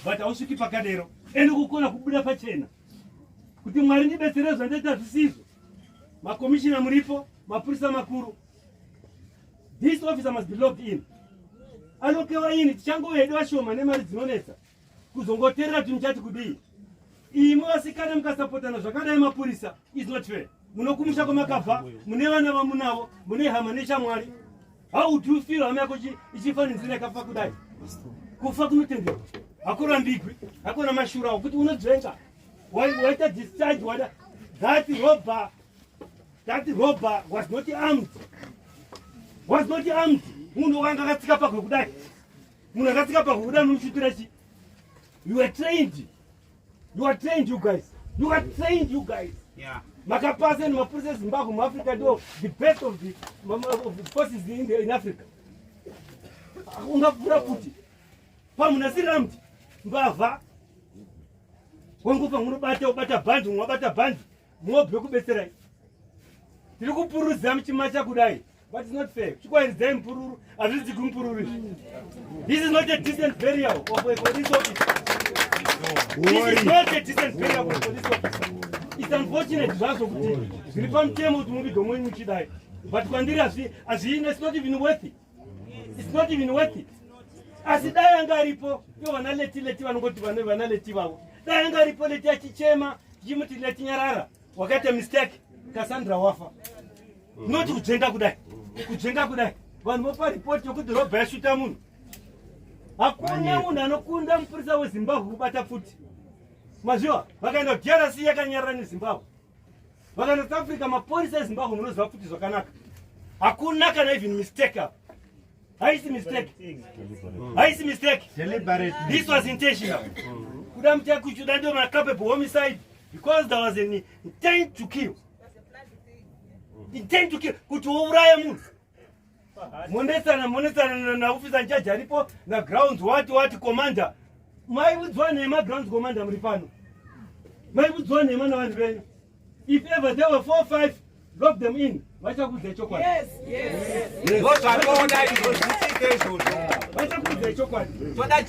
But hausviki pakadero. Ende kukona kubuda pachena kuti Mwari ndibetsere, zvandaita zvisizvo. Makomishina muripo, mapurisa makuru, this officer must be locked in, alokewa ini. Tichangove hedu vashoma nemari dzinonetsa kuzongoteerera kuti muchati kudii. Imwe vasikana mukasapotana zvakadai, mapurisa, is not fair. Munokumusha kwamakabva, mune vana vamunavo, mune hama neshamwari. How do you feel hama yako ichifa nenzira yakafa kudai? Kufa kunotenderwa, hakurambigwi, hakuna mashura okuti unodzvenga waita discharge wada. That robber was not armed, was not armed. Munhu wanga akatsika pagwe kudai, munhu akatsika pagwe kudai, unomushutira chi? You are trained, you are trained, you guys, you are trained, you guys. Makapasa nemapurisa eZimbabwe muAfrica, ndo the best of the forces in Africa. Ungapfura futi pamunhu asiri armed, mbavha, wangofa munobata, ubata bhandi, mwabata bhandi, mobve kubetserai. Tiri kupururudza muchimacha kudai, but it's not fair. Chikwairidzai mupururu, hazvidzigwi mupururu izvi. This is not a decent burial of a police officer. This is not a decent burial of a police officer. It's unfortunate zvazvo kuti zviri pamutemo kuti muvige mwenyu muchidai, but kwandiri hazviina. It's not even worth it, it's not even worth it. Asi dai anga aripo, ivo vana leti, leti vanongoti vana leti vavo, dai anga aripo leti achichema, tichimuti, "Leti, nyarara, wakaita mistake, Cassandra wafa." Noti kudzvenga kudai, kudzvenga kudai, vanhu vopa ripoti yokuti robha yashuta munhu. Hakuna munhu anokunda mupurisa weZimbabwe kubata pfuti. Mazviwa, vakaenda kuDRC yakanyarara neZimbabwe, vakaenda South Africa, mapurisa eZimbabwe munoziva pfuti zvakanaka. Hakuna kana even mistake apa, haisi mistake, haisi mistake. Deliberately. This was intentional. Kuda muchakuchuda ndio macapable homicide because there was an intent to kill, intent to kill, kuti wouraya munhu. Monetsana, monetsana naofficer in charge aripo, nagrounds wati wati commander. Maiudzwa nhema, grounds commander muri pano, maiudzwa nhema navanhu venyu. If ever there were four five, lock them in, vachakuudzai chokwadi. Ndozvatoda izvo, zviitike izvozvo. Vachakuudzai chokwadi. Toda.